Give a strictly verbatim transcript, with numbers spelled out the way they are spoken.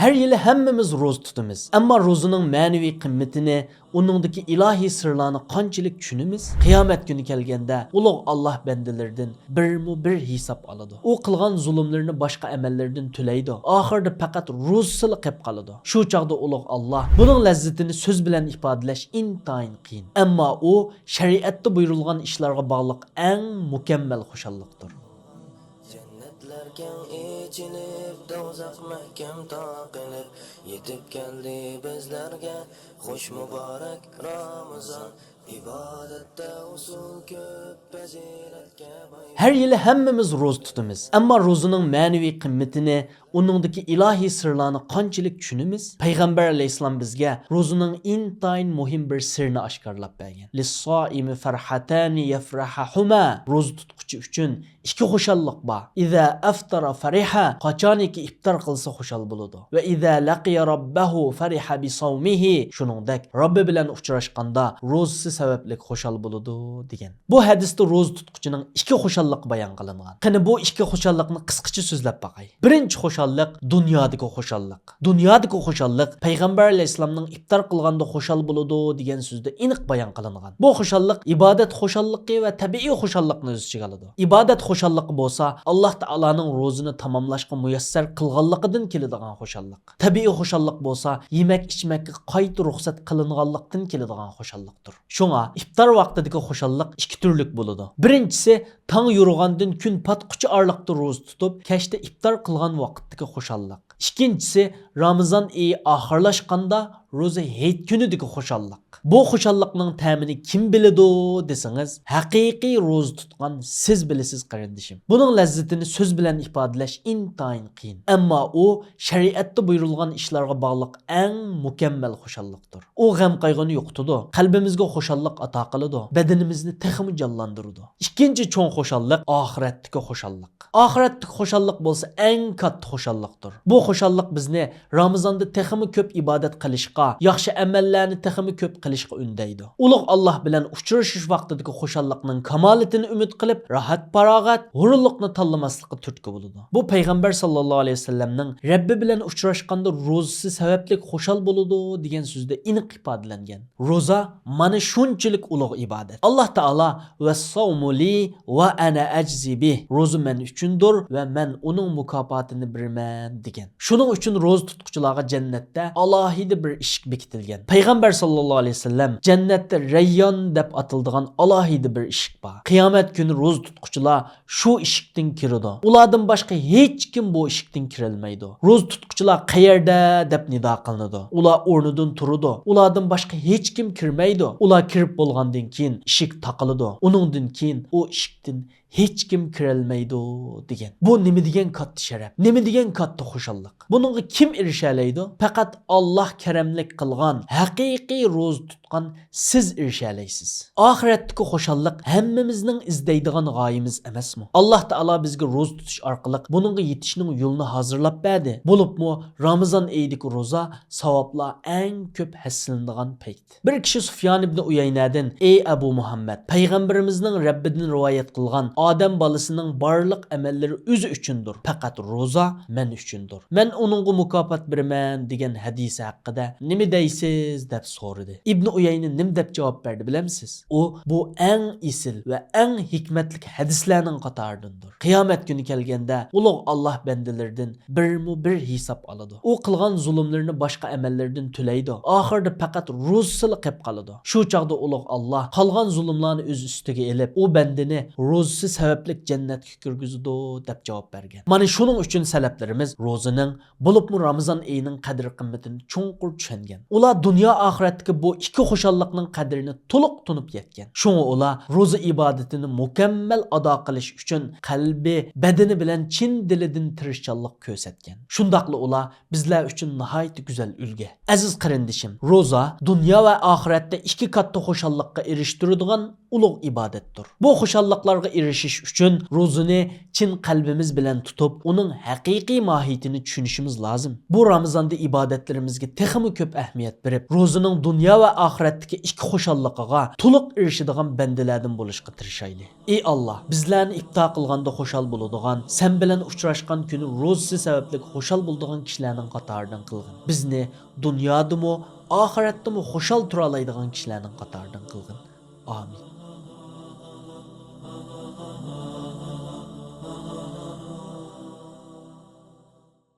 ھەر يىلى ھەممىمىز روزا تۇتىمىز. ئەمما روزىنىڭ مەنىۋى قىممىتىنى، ئۇنىڭدىكى ئىلاھىي سىرلارنى قانچىلىك چۈشىنىمىز؟ قىيامەت كۈنى كەلگەندە ئۇلۇغ ئاللاھ بەندىلىرىدىن بىرمۇ بىر ھېساب ئالىدۇ. ئۇ قىلغان زۇلۇملىرىنى باشقا ئەمەللىرىدىن تۆلەيدۇ. ئاخىرىدا پەقەت روزىسىلا قېپ قالىدۇ. شۇ چاغدا ئۇلۇغ ئاللاھ، بۇنىڭ لەززىتىنى سۆز بىلەن ئىپادىلەش ئىنتايىن قىيىن. ئەمما ئۇ شەرىئەتتە بۇيرۇلغان ئىشلارغا باغلىق ئەڭ مۇكەممەل خۇشاللىقتۇر. جەننەتلەر كەڭ ئېچىلىپ، دوزاخ مەھكەم تاقىلىپ، يېتىپ كەلدى بىزلەرگە خۇش مۇبارەك رامىزان. ئىبادەتتە ئۇسۇل كۆپ، پەزىلەتكە باي. ھەر يىلى ھەممىمىز روزا تۇتىمىز. ئەمما روزىنىڭ مەنىۋى قىممىتىنى، ئۇنىڭدىكى ئىلاھىي سىرلارنى قانچىلىك چۈشىنىمىز؟ پەيغەمبەر ئەلەيھىسسالام بىزگە روزىنىڭ ئىنتايىن مۇھىم بىر سىرىنى ئاشكارىلاپ بەرگەن. لىسسائىمى فەرھەتانى يەفرەھۇھۇما. روزا تۇتقۇچى ئۈچۈن ئىككى خۇشاللىق بار. ئىزا ئەفتەرە فەرىھە، قاچانكى ئىپتار قىلسا خۇشال بولىدۇ. ۋە ئىزا لەقىيە رەببەھۇ فەرىھە بىسەۋمىھى، شۇنىڭدەك رەببى بىلەن ئۇچراشقاندا روزىسى سەۋەبلىك خۇشال بولىدۇ، دېگەن. بۇ ھەدىستە روزا تۇتقۇچىنىڭ ئىككى خۇشاللىقى بايان قىلىنغان. قېنى، بۇ ئىككى خۇشاللىقنى قىسقىچە سۆزلەپ باقاي. بىرىنچى خۇشاللىق دۇنيادىكى خۇشاللىق. دۇنيادىكى خۇشاللىق پەيغەمبەر ئەلەيھىسسالامنىڭ ئىپتار قىلغاندا خۇشال بولىدۇ دېگەن سۆزدە ئېنىق بايان قىلىنغان. بۇ خۇشاللىق ئىبادەت خۇشاللىقى ۋە تەبىئىي خۇشاللىقنى ئۆز ئىچىگە ئالىدۇ. ئىبادەت خۇشاللىقى بولسا ئاللاھ تائالانىڭ روزىنى تاماملاشقا مۇيەسسەر قىلغانلىقىدىن كېلىدىغان خۇشاللىق. تەبىئىي خۇشاللىق بولسا يېمەك ئىچمەككە قايتا رۇخسەت قىلىنغانلىقتىن كېلىدىغان خۇشاللىقتۇر. شۇڭا ئىپتار ۋاقتىدىكى خۇشاللىق ئىككى تۈرلۈك بولىدۇ. بىرىنچىسى، تاڭ يورۇغاندىن كۈن پاتقۇچە ئارىلىقتا روزا تۇتۇپ، كەچتە ئىپتار قىلغان ۋاقىتتىكى خۇشاللىق. ئىككىنچىسى، رامىزان ئېيى ئاخىرلاشقاندا روزا ھېيت كۈنىدىكى خۇشاللىق. بۇ خۇشاللىقنىڭ تەمىنى كىم بىلىدۇ دېسىڭىز، ھەقىقىي روزا تۇتقان سىز بىلىسىز، قېرىندىشىم. بۇنىڭ لەززىتىنى سۆز بىلەن ئىپادىلەش ئىنتايىن قىيىن. ئەمما ئۇ شەرىئەتتە بۇيرۇلغان ئىشلارغا باغلىق ئەڭ مۇكەممەل خۇشاللىقتۇر. ئۇ غەم-قايغۇنى يوقىتىدۇ، قەلبىمىزگە خۇشاللىق ئاتا قىلىدۇ، بەدىنىمىزنى تېخىمۇ جانلاندۇرىدۇ. ئىككىنچى چوڭ خۇشاللىق ئاخىرەتتىكى خۇشاللىق. ئاخىرەتتىكى خۇشاللىق بولسا ئەڭ كاتتا خۇشاللىقتۇر. بۇ خۇشاللىق بىزنى رامىزاندا تېخىمۇ كۆپ ئىبادەت قىلىشقا، ياخشى ئەمەللەرنى تېخىمۇ كۆپ قىلىشقا ئۈندەيدۇ. ئۇلۇغ ئاللاھ بىلەن ئۇچرىشىش ۋاقتىدىكى خۇشاللىقنىڭ كامالىتىنى ئۈمىد قىلىپ، راھەت-پاراغەت، ھۇرۇنلۇقنى تاللىماسلىققا تۈرتكە بولىدۇ. بۇ پەيغەمبەر ساللاللاھۇ ئەلەيھى ۋەسەللەمنىڭ رەببى بىلەن ئۇچراشقاندا روزىسى سەۋەبلىك خۇشال بولىدۇ دېگەن سۆزدە ئېنىق ئىپادىلەنگەن. روزا مانا شۇنچىلىك ئۇلۇغ ئىبادەت. ئاللاھ تائالا «ۋەسسەۋمۇ لى ۋە ئەنە ئەجزى بىھ»، روزا مەن ئۈچۈندۇر ۋە مەن ئۇنىڭ مۇكاپاتىنى بېرىمەن، دېگەن. شۇنىڭ ئۈچۈن روزا تۇتقۇچىلارغا جەننەتتە ئالاھىدە بىر ئىشىك بېكىتىلگەن. پەيغەمبەر ساللاللاھۇ ئەلەيھى ۋەسەللەم جەننەتتە رەييان دەپ ئاتىلىدىغان ئالاھىدە بىر ئىشىك بار. قىيامەت كۈنى روزا تۇتقۇچىلار شۇ ئىشىكتىن كىرىدۇ. ئۇلاردىن باشقا ھېچكىم بۇ ئىشىكتىن كىرەلمەيدۇ. روزا تۇتقۇچىلار «قەيەردە؟» دەپ نىدا قىلىنىدۇ. ئۇلار ئورنىدىن تۇرىدۇ. ئۇلاردىن باشقا ھېچكىم كىرمەيدۇ. ئۇلار كىرىپ بولغاندىن كېيىن ئىشىك تاقىلىدۇ. ئۇنىڭدىن كېيىن ئۇ ئىشىكتىن ھېچكىم كىرەلمەيدۇ، دېگەن. بۇ نېمە دېگەن كاتتا شەرەپ، نېمە دېگەن كاتتا خۇشاللىق! بۇنىڭغا كىم ئېرىشەلەيدۇ؟ پەقەت ئاللاھ كەرەملىك قىلغان، ھەقىقىي روزا تۇتقان سىز ئېرىشەلەيسىز. ئاخىرەتتىكى خۇشاللىق ھەممىمىزنىڭ ئىزدەيدىغان غايىمىز ئەمەسمۇ؟ ئاللاھ تائالا بىزگە روزا تۇتۇش ئارقىلىق بۇنىڭغا يېتىشنىڭ يولىنى ھازىرلاپ بەردى. بولۇپمۇ رامىزان ئېيىدىكى روزا ساۋابلار ئەڭ كۆپ ھەسسىلىنىدىغان پەيت. بىر كىشى سۇفيان ئىبنى ئۇيەينەدىن: «ئەي ئەبۇ مۇھەممەد، پەيغەمبىرىمىزنىڭ رەببىدىن رىۋايەت قىلغان ئادەم بالىسىنىڭ بارلىق ئەمەللىرى ئۆزى ئۈچۈندۇر، پەقەت روزا مەن ئۈچۈندۇر. مەن ئۇنىڭغا مۇكاپات بېرىمەن» دېگەن ھەدىسى ھەققىدە نېمە دەيسىز؟ دەپ سورىدى. ئىبنى ئۇيەينە نېمە دەپ جاۋاب بەردى بىلەمسىز؟ ئۇ: «بۇ ئەڭ ئېسىل ۋە ئەڭ ھېكمەتلىك ھەدىسلەرنىڭ قاتارىدىندۇر. قىيامەت كۈنى كەلگەندە ئۇلۇغ ئاللاھ بەندىلىرىدىن بىرمۇ بىر ھېساب ئالىدۇ. ئۇ قىلغان زۇلۇملىرىنى باشقا ئەمەللىرىدىن تۆلەيدۇ. ئاخىرىدا پەقەت روزىسىلا قېپ قالىدۇ. شۇ چاغدا ئۇلۇغ ئاللاھ قالغان زۇلۇملارنى ئۆز ئۈستىگە ئېلىپ، ئۇ بەندىنى روزىسى سەۋەبلىك جەننەتكە كىرگۈزىدۇ» دەپ جاۋاب بەرگەن. مانا شۇنىڭ ئۈچۈن سەلەفلىرىمىز روزىنىڭ، بولۇپمۇ رامىزان ئېيىنىڭ قەدىر-قىممىتىنى چوڭقۇر چۈشەنگەن. ئۇلار دۇنيا ئاخىرەتتىكى بۇ ئىككى خۇشاللىقنىڭ قەدرىنى تولۇق تونۇپ يەتكەن. شۇڭا ئۇلار روزا ئىبادىتىنى مۇكەممەل ئادا قىلىش ئۈچۈن قەلبى، بەدىنى بىلەن چىن دىلىدىن تىرىشچانلىق كۆرسەتكەن. شۇنداقلا ئۇلار بىزلەر ئۈچۈن ناھايىتى گۈزەل ئۈلگە. ئەزىز قېرىندىشىم، روزا دۇنيا ۋە ئاخىرەتتە ئىككى كاتتا خۇشاللىققا ئېرىشتۈرىدىغان ئۇلۇغ ئىبادەتتۇر. بۇ خۇشاللىقلارغا ئېرىشىش ئېرىشىش ئۈچۈن روزىنى چىن قەلبىمىز بىلەن تۇتۇپ، ئۇنىڭ ھەقىقىي ماھىيىتىنى چۈشىنىشىمىز لازىم. بۇ رامىزاندا ئىبادەتلىرىمىزگە تېخىمۇ كۆپ ئەھمىيەت بېرىپ، روزىنىڭ دۇنيا ۋە ئاخىرەتتىكى ئىككى خۇشاللىقىغا تولۇق ئېرىشىدىغان بەندىلەردىن بولۇشقا تىرىشايلى. ئى ئاللا، بىزلەرنى ئىپتار قىلغاندا خۇشال بولىدىغان، سەن بىلەن ئۇچراشقان كۈنى روزىسى سەۋەبلىك خۇشال بولىدىغان كىشىلەرنىڭ قاتارىدىن قىلغىن. بىزنى دۇنيادىمۇ، ئاخىرەتتىمۇ خۇشال تۇرالايدىغان كىشىلەرنىڭ قاتارىدىن قىلغىن. ئامىن.